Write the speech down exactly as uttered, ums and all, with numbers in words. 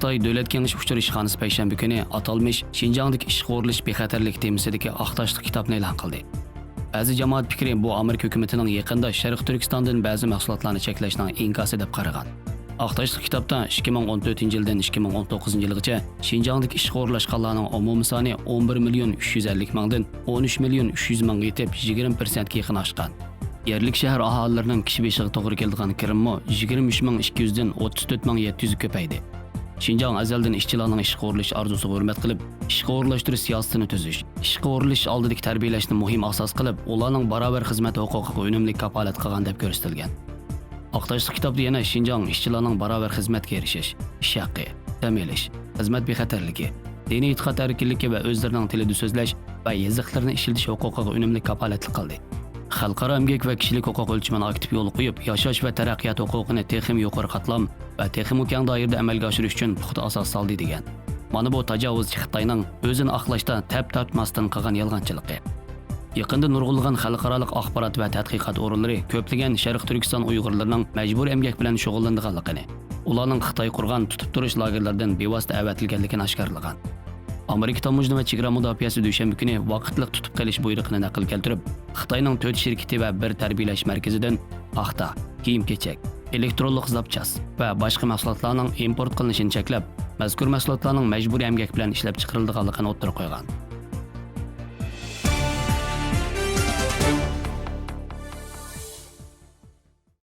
خىتاي دۆلەت كېڭىشى ئۇچۇر ئىشخانىسى پەيشەنبە كۈنى ئاتالمىش شىنجاڭدىكى ئىشقا ئورۇنلىشىش بىخەتەرلىكى تېمىسىدىكى ئاق تاشلىق كىتابنى ئېلان قىلدى. بەزى جامائەت پىكرى بۇ ئامېرىكا ھۆكۈمىتىنىڭ يېقىندا شەرقىي تۈركىستاندىن بەزى مەھسۇلاتلارنى چەكلەشنىڭ ئىنكاسى دەپ قارىغان. ئاق تاشلىق كىتابتا ئىككى مىڭ ئون تۆتىنچى يىلدىن ئىككى مىڭ ئون توققۇزىنچى يىلغىچە شىنجاڭدىكى ئىشقا ئورۇنلاشقانلارنىڭ ئومۇمىي سانى ئون بىر مىليون ئۈچ يۈز ئەللىك مىڭدىن ئون ئۈچ مىليون ئۈچ يۈز مىڭغا يېتىپ، يىگىرمە پىرسەنتكە يېقىن ئاشقان. يەرلىك شەھەر ئاھالىلىرىنىڭ كىشى بېشىغا توغرا كېلىدىغان كىرىمىمۇ يىگىرمە ئۈچ مىڭ ئىككى يۈزدىن ئوتتۇز تۆت مىڭ يەتتە يۈزگە كۆپەيدى. شىنجاڭ ئەزەلدىن ئىشچىلارنىڭ ئىشقا ئورۇنلىشىش ئارزۇسىغا ھۆرمەت قىلىپ، ئىشقا ئورۇنلاشتۇرۇش سىياسىتىنى تۈزۈش، ئىشقا ئورۇنلىشىش ئالدىدىكى تەربىيەلەشنى مۇھىم ئاساس قىلىپ، ئۇلارنىڭ باراۋەر خىزمەت ھوقۇقىغا ئۈنۈملۈك كاپالەت قىلغان دەپ كۆرسىتىلگەن. ئاق تاشلىق كىتابتا يەنە شىنجاڭ ئىشچىلارنىڭ باراۋەر خىزمەتكە ئېرىشىش، ئىش ھەققى، دەم ئېلىش، خىزمەت بىخەتەرلىكى، دىنىي ئېتىقاد ئەركىنلىكى ۋە ئۆزلىرىنىڭ تىلىدا سۆزلەش ۋە يېزىقلىرىنى ئىشلىتىش ھوقۇقىغا ئۈنۈملۈك كاپالەتلىك قىلدى. خەلقئارا ئەمگەك ۋە كىشىلىك ھوقۇق ئۆلچىمىنى ئاكتىپ يولغا قويۇپ، ياشاش ۋە تەرەققىيات ھوقۇقىنى تېخىمۇ يۇقىرى قاتلام ۋە تېخىمۇ كەڭ دائىرىدە ئەمەلگە ئاشۇرۇش ئۈچۈن پۇختا ئاساس سالدى، دېگەن. مانا بۇ تاجاۋۇزچى خىتاينىڭ ئۆزىنى ئاقلاشتا تەپ تارتماستىن قىلغان يالغانچىلىقى. يېقىندا نۇرغۇنلىغان خەلقئارالىق ئاخبارات ۋە تەتقىقات ئورۇنلىرى كۆپلىگەن شەرقىي تۈركىستان ئۇيغۇرلىرىنىڭ مەجبۇرىي ئەمگەك بىلەن شۇغۇللىنىدىغانلىقىنى، ئۇلارنىڭ خىتاي قۇرغان تۇتۇپ تۇرۇش لاگېرلىرىدىن بىۋاسىتە ئەۋەتىلگەنلىكىنى ئاشكارىلىغان. ئامېرىكا تاموژنا ۋە چېگرا مۇداپىئەسى دۈشەنبە كۈنى ۋاقىتلىق تۇتۇپ قېلىش بۇيرۇقىنى نەقىل كەلتۈرۈپ، خىتاينىڭ تۆت شىركىتى ۋە بىر تەربىيەلەش مەركىزىدىن پاختا، كىيىم-كېچەك، ئېلېكترونلۇق زاپچاس ۋە باشقا مەھسۇلاتلارنىڭ ئىمپورت قىلىنىشىنى چەكلەپ، مەزكۇر مەھسۇلاتلارنىڭ مەجبۇرىي ئەمگەك بىلەن ئىشلەپچىقىرىلىدىغانلىقىنى ئوتتۇرىغا قويغان.